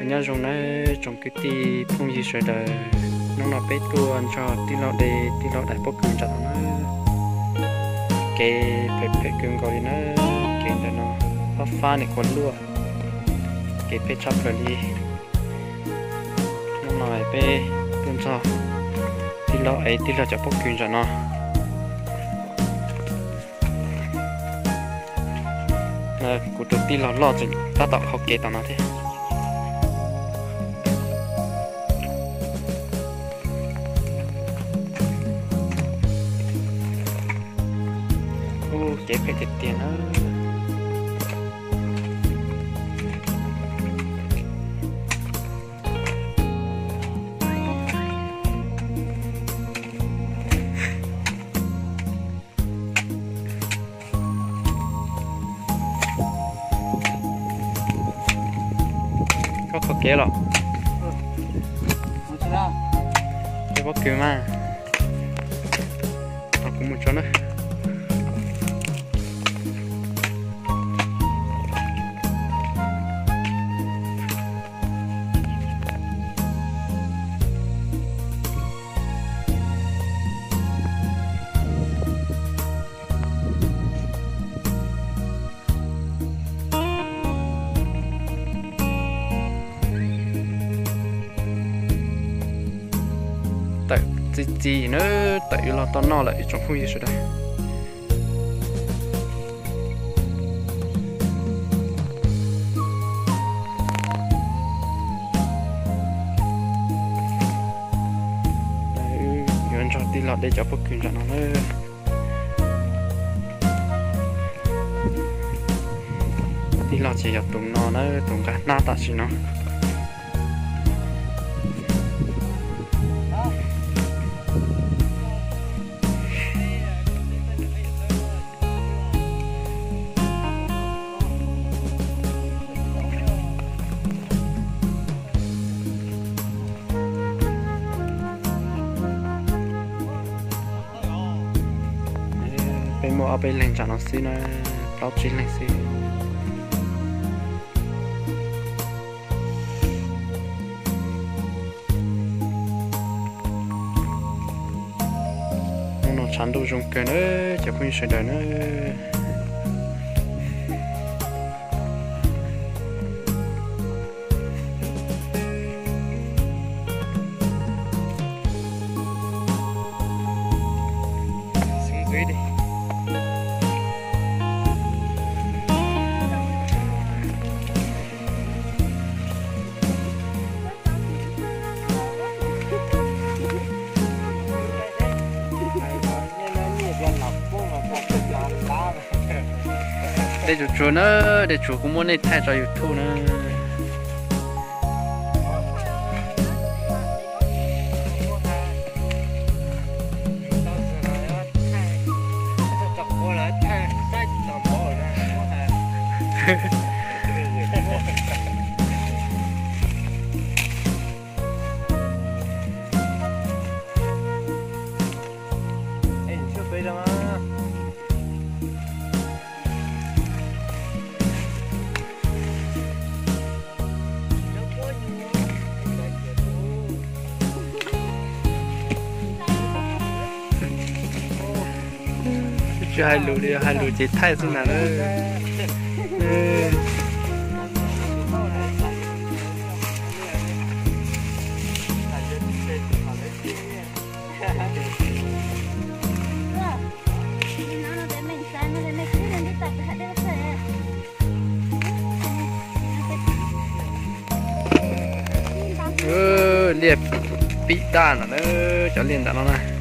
Nyob zoo nawb tsoom kwv tij phooj ywg sawv daws, hnub no peb tuaj nrog tij laug de tij laug daim pob kws nram no na. Kev phem phem kawg nkaus li na, kev ntawm no fab fab nim qhuav luaj, kev phem tshaj plaws li. Hnub no peb tuaj nrog tij laug ev tij laug cov pob kws nram no. Kuv tus tij laug loj tseem tab tom hau kev tom no thiab. Ub, kev phem tiag tiag na. Koj qhov kev los? Pob kws mas. Kuv mus tso na. Tawm txi txiv na, tawm yuav los tau noj lawm ib tsoom phooj ywg sawv daws. Yuav nrog tij laug de cov pob kws nram no na. Tij laug ces yog tus no na, tus nqa hnab tam sim no. Peb muaj ob peb leeg nram no xwb na, plaub tsib leeg xwb. Hnub no tshav ntuj zoo kawg na, cov phooj ywg sawv daws na. De tsuag tsuag na, de tsuag kuv muab nej thaij tso YouTube na. Tsis hais lus li, hais lus ces thaij xwb ntag na. Liaj pib daj no na, cov liaj ntawm no na.